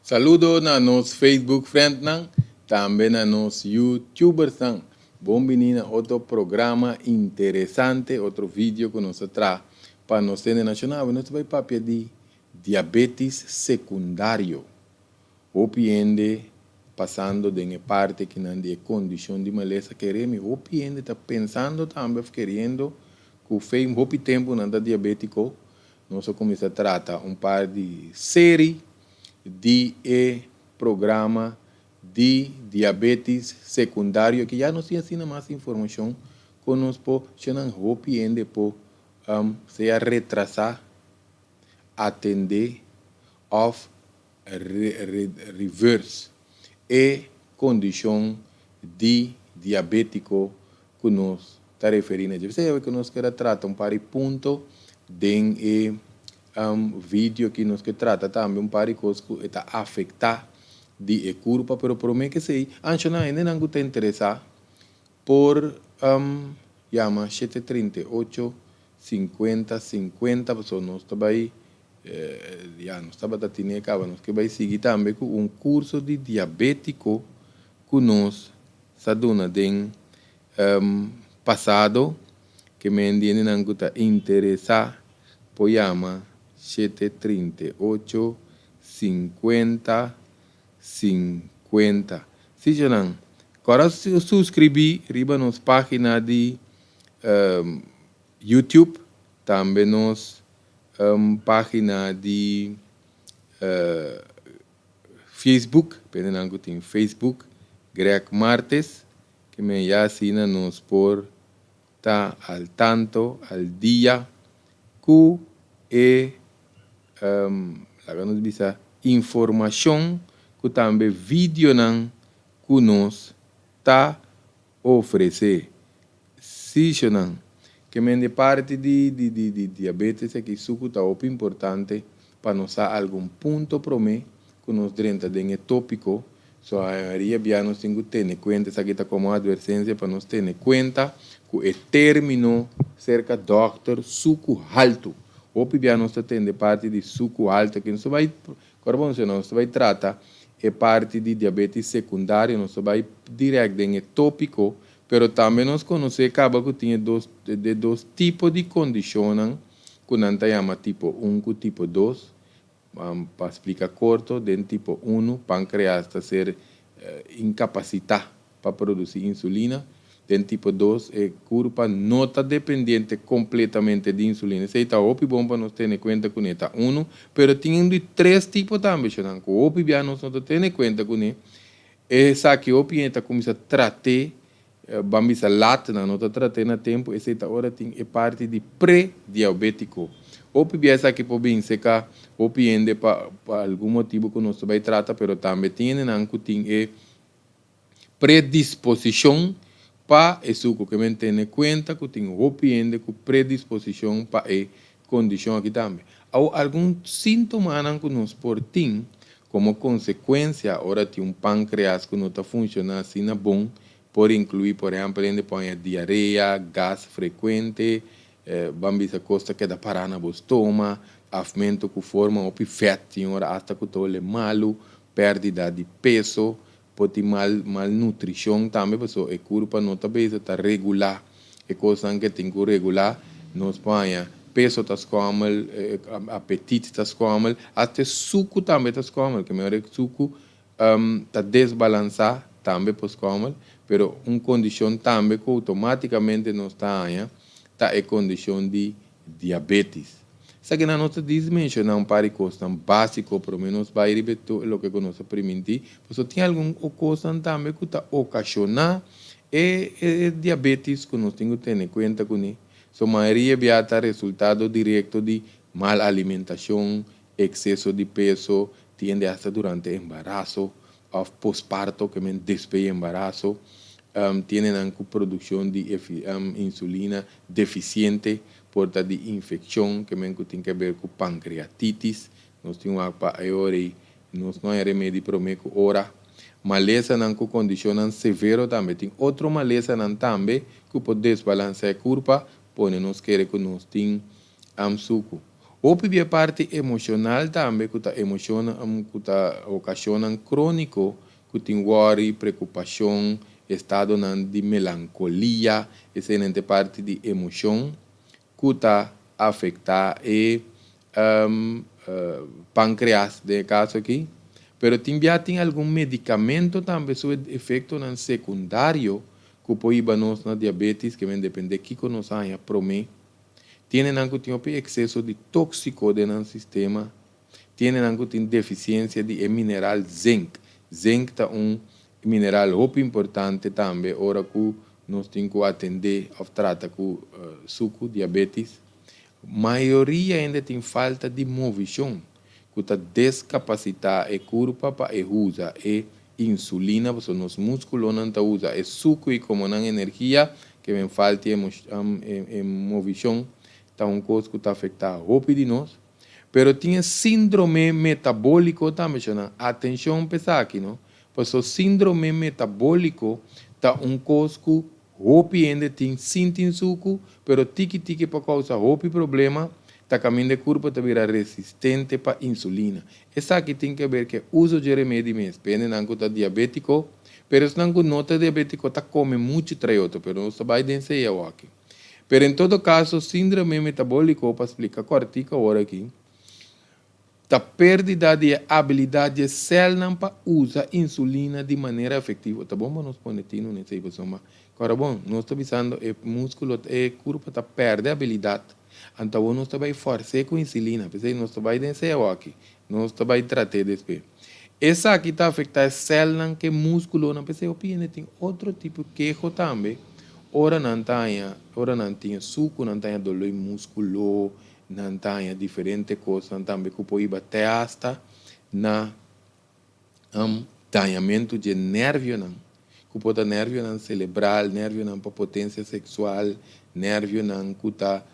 Saludo na nos Facebook friendnan, tambe na nos YouTubersnan. Bon bini na otro programa interesante, otro video ku nos a traha pa nos tende nashonal. Awe nos ta bai papia di diabetes sekundario. Hopi hende pasando den e parti akinan di e kondishon di malesa kere mi hopi hende ta pensando tambe of keriendo ku fei hopi tempu nan ta diabetiko. Nos a kuminsá trata un par di seri di e programa di diabetes sekundario ki ya nos tin asina mas informashon ku nos por shonnan hopi hende por sea retrasá, atendé òf reverse e kondishon di diabétiko ku nos ta referí na dje. P'esei awe ku nos ker a trata un par di punto den e video aki. Nos ke trata tambe un par di kos ku e ta afektá di e kurpa, pero promé ku esei, anshonan hendenan ku ta interesá por yama 738 50 50 pasobra nos ta bai Ya nos tabata tine caba nos ke bay sigui tambe cu un curso di diabetico cu nos sa duna den pasado ke men di hendenan cu ta interesa por yama 738 50 50. Si djonan kora suscribi riba nos pagina di YouTube tambe nos pagina di Facebook, pendenan ku tin Facebook, Greg Martes, ke men ya asina nos por ta al tanto, al dia ku e laga nos bisa informashon ku tambe videonan ku nos ta ofresé sishonan. Ke men di parti di di diabetes aki suku ta hopi importante pa nos sa algun punto prome ku nos drenta den e topiko. So mayoria bia nos tin ku tene kuenta, esaki ta komo adversensia pa nos tene kuenta ku e termino serka dòkter suku haltu. Hopi bia nos ta tende parti di suku haltu aki. Nos ta bai Ora bo menciona nos ta bay trata e parti di diabetes secundario, nos ta bay direct den e topico, pero tambe nos conoce caba cu tin e dos e dos tipo di condicionnan cu nan ta yama tipo un cu tipo dos. Pa splica corto, den tipo uno pancreas ta ser incapacita pa produci insulina. Den tipo dos e curpa no ta dependiente completamente di insulina. Esey ta hopi bon pa nos tene cuenta cune. Ta uno, pero tin un di tres tipo tambe, shonan, cu hopi bia nos no ta tene cuenta cune. Esaki hopi hende ta cuminsa trate, ban bisa lat, nan no ta trate na tempo. Esey ta ora tin e parti di pre-diabetico. Hopi bia esaki por bin seca hopi hende pa algun motibo cu nos ta bay trata, pero tambe tin hendenan cu tin e Predisposishon pa e suku. Ke men tene kuenta ku tin hopi hende ku predisposishon pa e kondishon aki tambe. Awo algun sintomanan ku nos por tin komo konsekuensia ora tin un pankreas ku no ta funshoná asina bon por inkluí por ehèmpel hende por haña diarea, gas frekuente, ban bisa kos ta keda pará na bo stoma, afmento ku forma hopi vèt tin ora asta ku ta hole malu, pèrdida di peso, Por tin mal malnutricion tambe pasobra e curpa no ta bezig ta regula e cosnan ke tin cu regula. Nos por haña peso ta scomel, apetit ta scomel, hasta e sucu tambe ta scomel. Ke mehor e sucu ta desbalansa tambe por scomel. Pero un condicion tambe cu automaticamente nos ta haña ta e condicion di diabetes. Esakinan nos ta dis menshoná un par di kosnan básiko, promé nos bai riba e loke ku nos a primintí, pasobra tin algun kosnan tambe ku ta okashoná e e diabetes ku nos tin ku tene kuenta kuné. So mayoria bia ta resultado direkto di mal alimentashon, ekseso di peso, tiende asta durante embaraso òf posparto, ke men despues di embaraso, tiene nan ku produkshon di insulina defisiente, por ta di infekshon, ke men ku tin ke ber ku pankreatitis. Nos tin wak pa e ora ei nos no haña remedi promé ku ora. Malesanan ku kondishonnan severo tambe. Tin otro malesanan tambe ku por desbalansá e kurpa, pone nos kere ku nos tin suku. Hopi bia parti emoshonal tambe ku ta emoshonnan ku ta okashonnan króniko ku tin wòri, preokupashon, estadonan di melankolia, eseinan ta e parti di emoshon ku ta afektá e pankreas den e kaso aki. Pero tin bia tin algun medikamento tambe su efektonan sekundario ku por hiba nos na diabetes, ke men dependé kiko nos haña promé. Tiene nan ku tin hopi ekseso di tóksiko den nan sistema. Tiene nan ku tin defisiensia di e mineral zinc. Zinc ta un mineral hopi importante tambe ora ku nos tin ku atendé òf trata ku suku, diabetes. Mayoria hende tin falta di movishon ku ta deskapasitá e kurpa pa e usa e insulina, pasobra nos múskulonan ta usa e suku i komo nan energia ke men falta e movishon ta un kos ku ta afektá hopi di nos. Pero tin e síndrome metabóliko tambe, shonnan. Atenshon pa esaki, no? Pasobra síndrome metabóliko ta un kos ku hopi hende tin sin tin suku, pero tiki tiki pa kousa hopi problema, ta kaminda e kurpa ta bira resistente pa insulina. Esaki tin ke ber ku e uso dje remedi mes. Pendenan ku ta diabétiko, pero esnan ku no ta diabétiko ta kome muchu trayoto, pero nos ta bai den esei awoki. Pero en todo kaso, síndrome metabóliko, pa splika kòrtiku awor aki, Ta pérdida di e abilidat di e sèlnan pa usa insulina di manera efektivo. Ta bon pa nos pone tinu na esei pasobra kòrda bon, nos ta bisando e múskulo, e kurpa ta pèrdè abilidat, anto awor nos ta bai fòrs'é ku insulina. P'esei nos ta bai den esei awoki, nos ta bai trat'é despues. Esaki ta afektá e sèlnan ku e múskulonan, p'esei hopi hende tin otro tipo keho tambe ora nan ta haña, ora nan tin e suku, nan ta haña doló di múskulo, Nan ta haña diferente kosnan tambe ku por hiba te asta na dañamentu dje nervionan, ku por ta nervionan selebral, nervionan pa potensia seksual, nervionan ku ta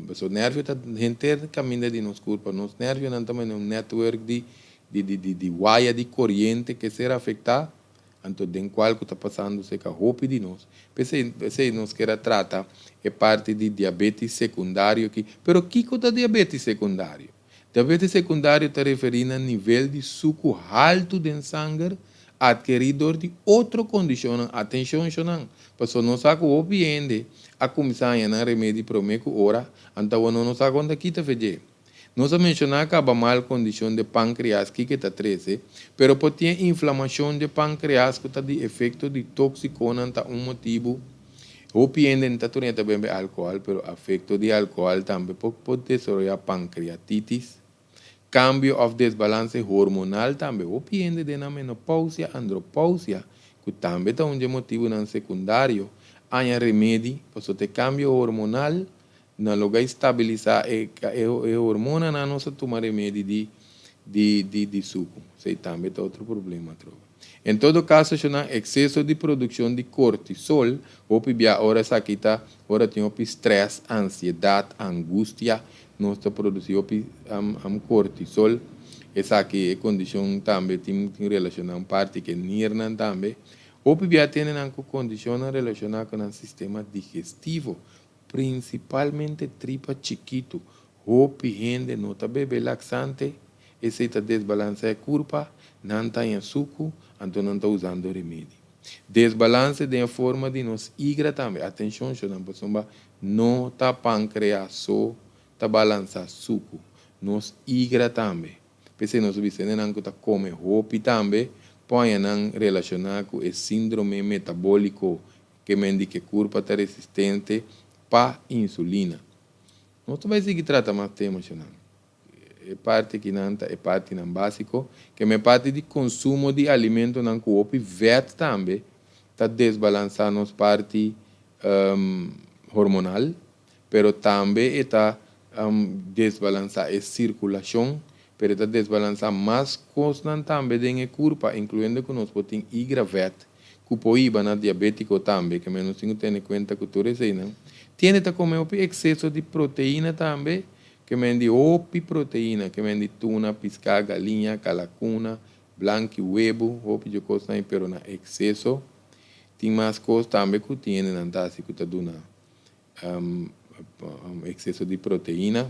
pasobra nervio ta henter kaminda di nos kurpa, nos nervionan ta manera un network di di waya di koriente ke ser afektá. Anto den cual cu ta pasando seca hopi di nos. P'esey, p'esey nos kier a trata e parti di diabetes secundario aki. Pero kico ta diabetes secundario? Diabetes secundario ta referi na nivel di sucu haltu den sanger adkeri dor di otro condicionnan. Atencion shonan, pasobra nos sa cu hopi hende a cuminsa haña nan remedi prome cu ora, anto awor no nos sa con ta kita fe dje. Nos a menshoná kaba mal kondishon de pankreas kiko e ta trese, pero por tin e inflamashon dje pankreas ku ta di efekto di tóksikonan ta un motibu. Hopi hende no ta tur ta bebe alkohòl, pero afekto di alkohòl tambe por por desaroyá pankreatitis. Kambio òf desbalanse hormonal tambe. Hopi hende den nan menopousia, andropousia, ku tambe ta un dje motibunan sekundario, haña remedi pasobra e kambio hormonal Na loga e stabilisa e e hormonanan nos a tuma remedi di di di di suku. Esei tambe ta otro problema atrobe. En todo caso shonnan exceso di produccion di cortisol hopi bia ora esaki ta ora tin hopi stress, ansiedad, angustia nos ta produci hopi cortisol. Esaki e condicion tambe tin tin relaciona un parti ke niernan tambe. Hopi bia tene nan cu condicionnan relaciona cu nan sistema digestivo. Prinsipalmente tripa chikitu. Hopi hende no ta bebe laksante, esei ta desbalansá e kurpa, nan ta haña suku, anto nan ta usando remedi. Desbalanse den e forma di nos igra tambe. Atenshon shonnan, pasobra no ta pankreas so ta balansá suku, nos igra tambe. P'esei nos a bisa hendenan ku ta kome hopi tambe por haña nan relashoná ku e síndrome metabóliko Ke men di ke kurpa ta resistente pa insulina. Nos ta bai sigui trata mas tema shonnan. E parti akinan ta e partinan básiko. Ke men parti di konsumo di alimentonan ku hopi vèt tambe ta desbalansá nos parti hormonal, pero tambe e ta desbalansá e sirkulashon, pero e ta desbalansá mas kosnan tambe den e kurpa, inkluyendo ku nos por tin igra vèt ku por hiba na diabétiko tambe, ke men nos tin ku tene kuenta ku tur eseinan. Tiende ta kome hopi ekseso di proteina tambe, ke men di hopi proteina, ke men di tuna, piská, galiña, kalakuna, blanki, webu, hopi dje kosnan ei, pero na ekseso. Tin mas kos tambe ku tin hendenan ta hasi ku ta duna ekseso di proteina.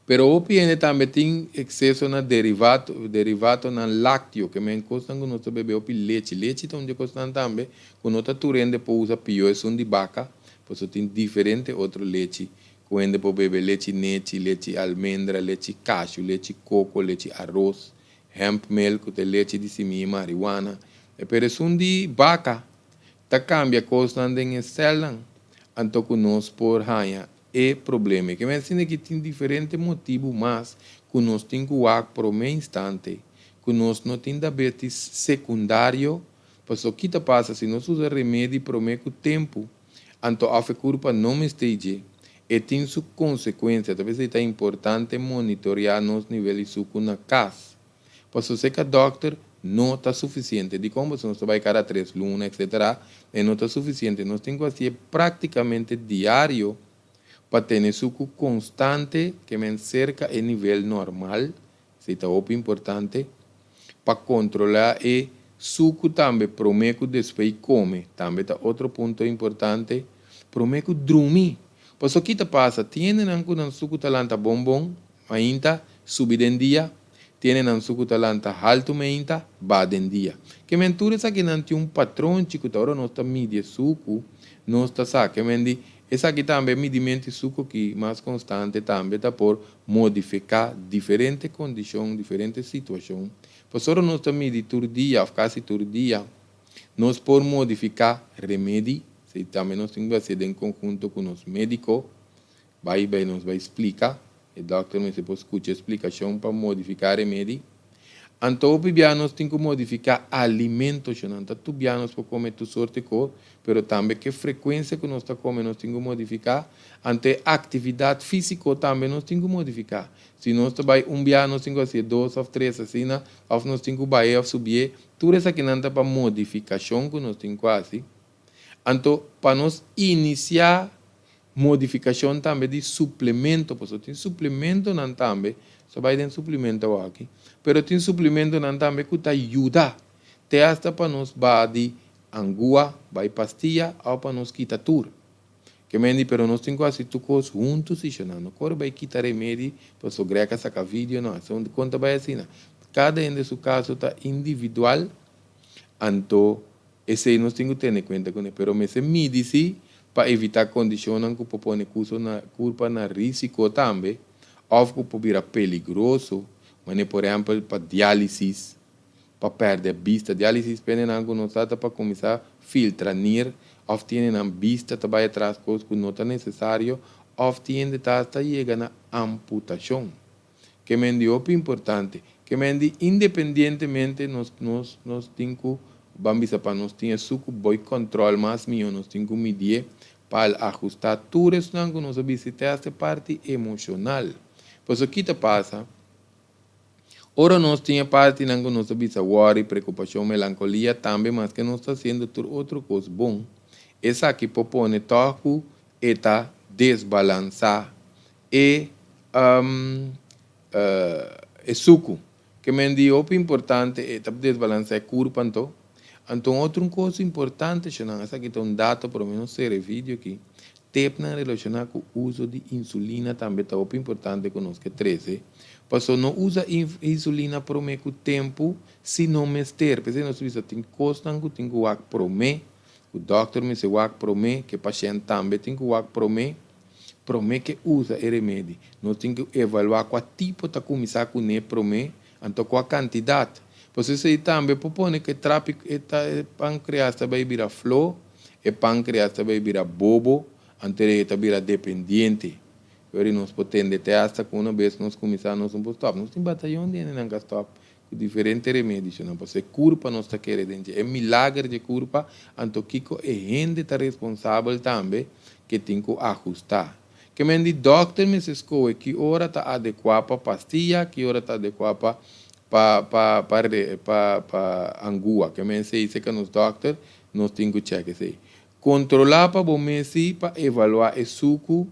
Pero hopi hende tambe tin ekseso na derivato, derivatonan lákteo, ke men kosnan ku nos ta bebe hopi lechi. Lechi ta un di e kosnan tambe ku no ta tur hende por usa pió esun di baka, pasobra tin diferente otro lechi ku hende por bebe, lechi nechi, lechi almendra, lechi kashu, lechi koko, lechi aros, hemp milk ku ta e lechi di simia i mariwana. Pero esun di baka ta kambia kosnan den e sèlnan, anto ku nos por haña e problema. E ke men asina ki tin diferente motibu mas ku nos tin ku wak prome instante ku nos no tin dabetis sekundario, paso ki ta pasa si nos usa remedi prome ku tempu, anto of e kurpa no mester dje, e tin su konsekuensia. Ta p'esei ta importante monitorea nos nivel di suku na kas. Paso seka dòkter no ta sufisiente. Dikon? Pasobra nos ta bai kada tres luna etcetera, e no ta sufisiente. Nos tin ku hasié práktikamente diario pa tene suku konstante ke men serka e nivel normal, esei ta hopi importante, pa kontrolá e suku tambe promé ku despues kome, tambe ta otro punto importante, promé ku drumi. Pasobra ki ta pasa? Tin hendenan ku nan suku ta lanta bon bon, Mainta, subi den dia, Tiene nan suku ta lanta haltu mainta, ba den dia. Ke men tur esakinan tin un patronchi ku ta ora nos ta midi e suku, nos ta sa. Ke men di, esaki tambe e midimento di suku aki mas konstante tambe ta por modifiká diferente kondishon, diferente situashon. Pasobra nos ta midi tur dia òf kasi tur dia, nos por modifiká remedi, esei tambe nos tin ku hasié den konhunto ku nos médiko. Bai bai nos bai splika. E dòkter mester por skucha e splikashon pa modifiká remedi. Anto hopi bia nos tin ku modifiká alimentoshonnan. Ta tur bia nos por kome tur sorti kos, pero tambe ke frekuensia ku nos ta kome nos tin ku modifiká. Anto e aktividat físiko tambe nos tin ku modifiká. Si nos ta bai un bia nos tin ku hasié dos òf tres asina, òf nos tin ku bah'é òf subié. Tur esakinan ta pa modifikashon ku nos tin ku hasi. Anto pa nos inisiá modifikashon tambe di suplemento, pasobra tin suplementonan tambe, so bai den suplemento awaki, pero tin suplementonan tambe ku ta yuda te asta pa nos baha di angua bai pastia òf pa nos kita tur. Ke men di pero nos tin ku hasi tur kos huntu si shona, no kore bai kita remedi pasobra Greg a saka video no, esei kon ta bai asina. Kada hende su kaso ta individual, anto Esei nos tin ku tene kuenta kuné, pero mester midi si pa evitá kondishonnan ku por pone kuso na kurpa na rísiko tambe òf ku por bira peligroso, manera por ehèmpel pa diálisis, pa pèrdè bista. Diálisis pende nan ku no sa ta pa kuminsá filtra nir òf tiene nan bista ta bai atras kos ku no ta nesesario òf tiende ta asta yega na amputashon. Ke men di hopi importante. Ke men di independientemente nos nos nos tin ku ban bisa pa nos tin esu ku boi kòntròl mas mihó nos tin ku midié pa al ahustá tur esnan ku nos a bisti te hasta e parti emoshonal. Pasobra ki ta pasa ora nos tin e partinan ku nos ta bisa wòri, prekupashon, melankolia tambe maske nos ta hasiendo tur otro kos bon esaki por pone tòg ku e ta desbalansá e e suku. Ke men di hopi importante e ta desbalansa e kurpa anto. Anto un otro kos importante shonnan, esaki ta un dato por lo menos sera e video aki, tepnan relashoná ku uso di insulina tambe ta hopi importante ku nos ke trese. Paso no usa insulina promé ku tempu si no mester. P'esei nos ta bisa tin kosnan ku tin ku wak promé, ku dòkter mester wak promé, ku e pashènt tambe tin ku wak promé. Promé ke usa e remedi, nos tin ku evaluá kua tipo ta kuminsá kuné promé, anto kua kantidat. Pasobra esei tambe por pone ku e trapi e ta e pankreas ta bai bira flo, e pankreas ta bai bira bobo, anto e ta bira dependiente. Pero nos por tende te asta ku una bes nos kuminsá nos no por stòp. Nos tin batayon di hendenan ka stòp ku diferente remedionan pasobra e kurpa nos ta kere den dje. E milager dje kurpa, anto kiko e hende ta responsabel tambe ke tin ku ahustá. Ke men di dòkter mester skohe ki ora ta adekuá pa pastia, ki ora ta adekuá pa pa pa pa pa pa angua. Ke men esei seka nos dòkter nos tin ku chèk esei. Kontrolá pa bo mes si pa evaluá e suku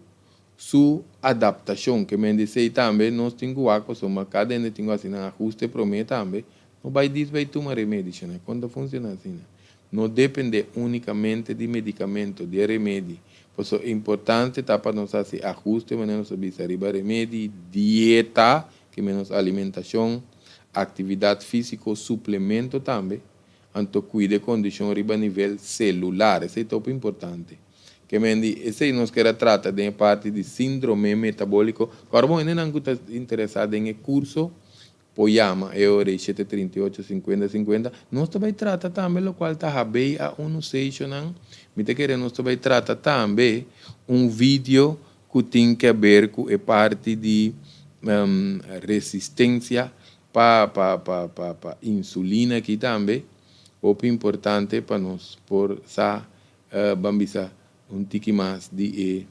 su adaptashon. Ke men di esei tambe nos tin ku wak pasobra kada hende tin ku hasi nan ahuste promé tambe. No bai dis bai tuma remedi shona. Kon ta funshoná asina? No dependé únikamente di medikamento, di e remedi. Paso importante ta pa nos hasi ahuste manera nos a bisa riba remedi, dieta, ke men nos alimentashon, aktividat físiko, suplemento tambe, anto kuida e kondishon riba nivel selular. Esei ta hopi importante. Ke men di esei nos ker a trata den e parti di síndrome metabóliko. Kòrda bon hendenan ku ta interesá den e kurso por yama e ora ei 738 50 50. Nos ta bai trata tambe lokual ta habei a unu seishonan. Mi ta kere nos ta bai trata tambe un video ku tin ke ber ku e parti di resistensia pa pa pa pa pa insulina aki tambe. Hopi importante pa nos por sa ban bisa un tiki mas di e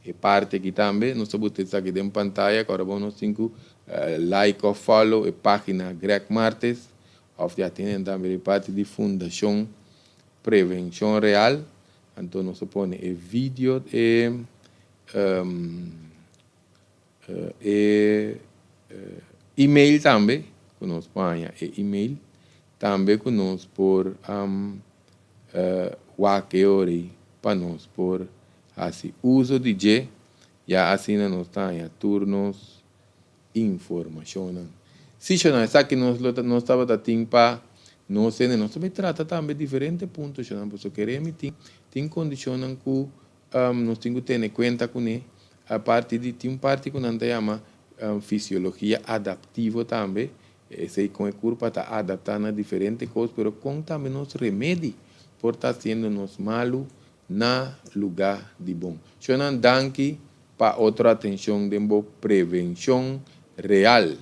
e parti aki tambe. Nos ta buta esaki den pantaya ku ora bo nos tin ku like of follow e pagina Greg Martes of ya tenen tambe di parti di Fundashon Prevenshon Real. Anto nos a pone e video e e email tambe ku nos por haña e email tambe ku nos por wak e ora ei pa nos por hasi uso di dje ya asina nos ta haña tur nos informashonnan. Sí, shonnan, esaki nos lo ta nos tabata tin pa nos hende. Nos ta bay trata tambe diferente punto, shonnan, pasobra kere mi tin tin kondishonnan ku nos tin ku tene kuenta kuné. Aparte di tin un parti ku nan ta yama fisiologia adaptivo tambe, esei kon e kurpa ta adaptá na diferente kos, pero kon tambe nos remedi por ta hasiendo nos malu na lugá di bon. Shonnan, danki pa otro atenshon den bo prevenshon real.